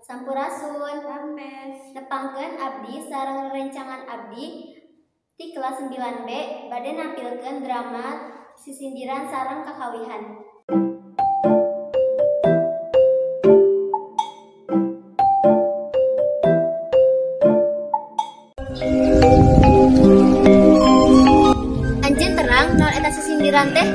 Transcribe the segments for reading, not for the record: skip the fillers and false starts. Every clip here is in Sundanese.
Sampurasun. Rampes. Nepangkeun abdi sareng rerencangan abdi ti kelas 9B bade nampilkeun drama sisindiran sareng kakawihan. Anjeun terang naon eta sisindiran teh?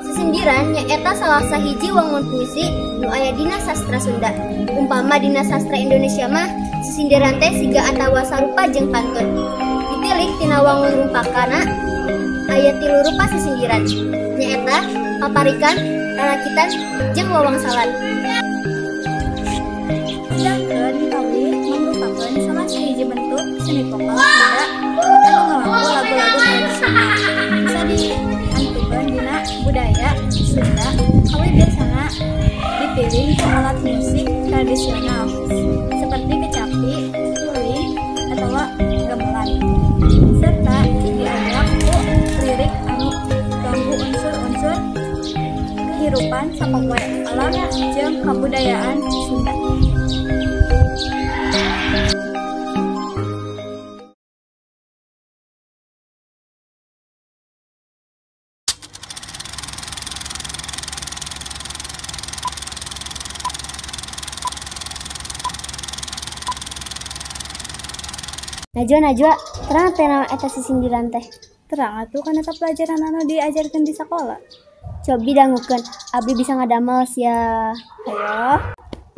Sisindiran nyaeta salah sahiji wangun puisi nu aya dina sastra Sunda. Umpama dina sastra Indonesia mah sisindiran teh siga atawa sarupa jeung pantun. Ditilik tina wangun rumpakana aya tilu rupa sisindiran, nyaeta paparikan, rarakitan, jeung wawangsalan. Sedangkeun kawih mangrupakeun salah sahiji bentuk seni vokal Sunda anu ngalaku lagu-lagu tradisional. Bisa diantukeun dina budaya Sunda, kawih biasana dipiring ku alat musik tradisional seperti kecapi, suling, atawa gamelan, serta diayak ku lirik anu ganggu unsur-unsur kehidupan sapopoe alam jeung kabudayaan Sunda. Najwa, Najwa, terang teh naon eta sisindiran teh? Terang atuh kana eta pelajaran anu diajarkeun di sakola. Cobi dangukeun, abdi bisa ngadamel sia. Hayo.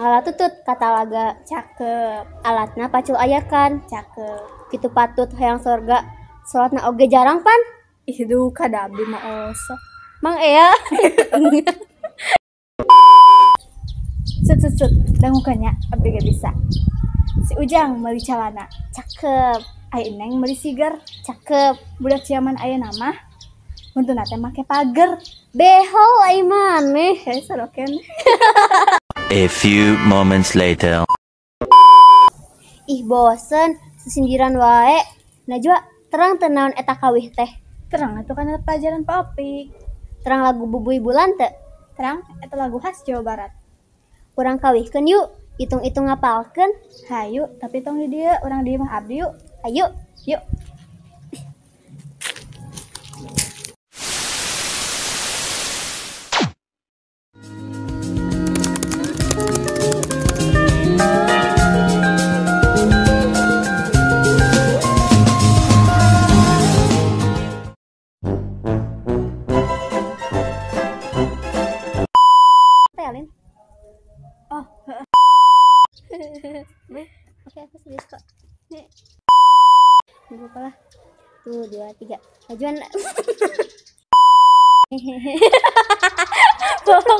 Ngala tutut katalaga. Cakep. Alatna pacul ayakan. Cakep. Kitu patut hayang sorga. Salatna oge jarang pan. Ih duka da abdi mah osok. Mang ea. Sut sut sut, dangukeun nya abdi ge bisa. Si Ujang meuli calana. Cakep. Ai Neng meuli siger. Cakep. Budak ciaman ayeuna mah huntuna teh make pager. Behel ai maneh. Heh saroken. A few moments later. Ih bosen, sisindiran wae. Najwa, terang teu naon eta kawih teh? Terang atuh kana pelajaran Pak Opik. Terang lagu Bubuy Bulan teu? Terang eta lagu khas Jawa Barat. Urang kawihkeun yuk, hitung-hitung ngapalkeun. Hayu, tapi tong di dieu, urang di imah abdi yuk. Ayo, yuk. Oh, oke, aku serius kok. Nih, lupa lah. 1, 2, 3. Ajuan. Bohong.